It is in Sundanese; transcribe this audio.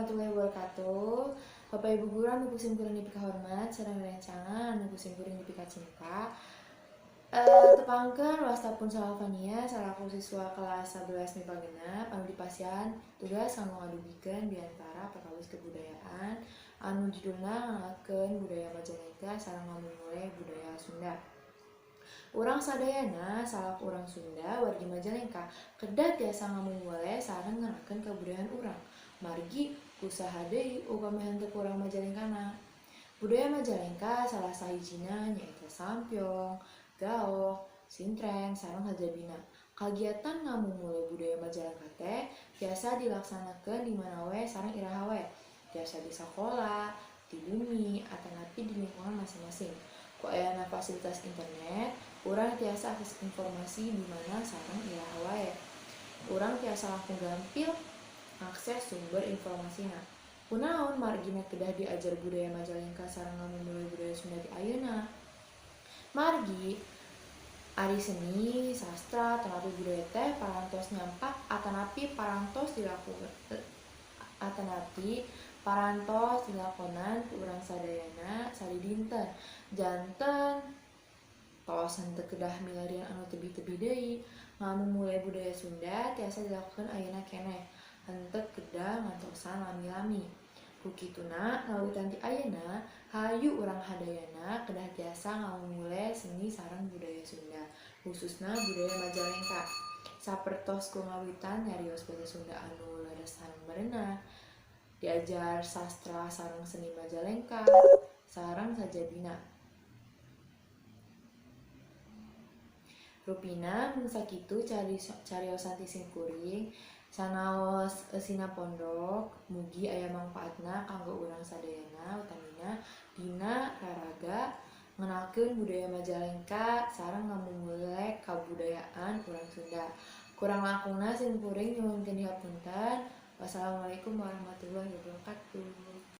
Warahmatullahi wabarakatuh. Bapak Ibu guru anu ku simkuring dipikahormat sareng rerencangan anu ku simkuring dipikacinta. Tepangkeun wasta pun Salvania salaku siswa kelas 11 MIPA 6 anu dipasihan tugas kanggo ngadugikeun biantara perkawis kebudayaan anu judulna ngenalkeun budaya Majalengka sareng ngamumule budaya Sunda. Urang sadayana salaku urang Sunda wargi Majalengka kedah tiasa ngamumule sareng ngenalkeun kabudayaan urang. Margi kusaha deui upami henteu ku urang Majalengkana. Budaya Majalengka salah sahijina nyaeta sampyong, gaok, sintren, sareng sajabina. Kagiatan ngamumule budaya Majalengka teh tiasa dilaksanakeun di mana we sareng iraha we. Tiasa di sakola, di bumi, atanapi di lingkungan masing-masing. Ku ayana fasilitas internet, urang tiasa akses informasi di mana sareng iraha wae. Urang tiasa langkung gampil ngakses sumber informasina. Kunaon margina kedah diajar budaya Majalengka sareng ngamumule budaya Sunda ti ayeuna? Margi ari seni, sastra, atanapi budaya teh parantos nyampak atanapi parantos dilakukan atanapi parantos dilakonan ku urang sadayana sadidinten. Janten tos henteu kedah milarian anu tebih-tebih deui. Ngamumule budaya Sunda tiasa dilakukeun ayeuna keneh, henteu kedah ngantosan lami-lami. Ku kituna ngawitan ti ayeuna hayu urang hadayana kedah tiasa ngamumule seni sareng budaya Sunda, khususna budaya Majalengka. Sapertos ku ngawitan nyarios basa Sunda anu leres sareng merenah, diajar sastra sareng seni Majalengka, sareng sajabina. Rupina mung sakitu cariosan ti simkuring sanaos eusina pondok, mugi aya mangpaatna kanggo urang sadayana utamina dina raraga ngenalkeun budaya Majalengka sareng ngamumule kabudayaan urang Sunda. Kurang langkungna simkuring nyuhunkeun dihapunten. Wassalamualaikum warahmatullahi wabarakatuh.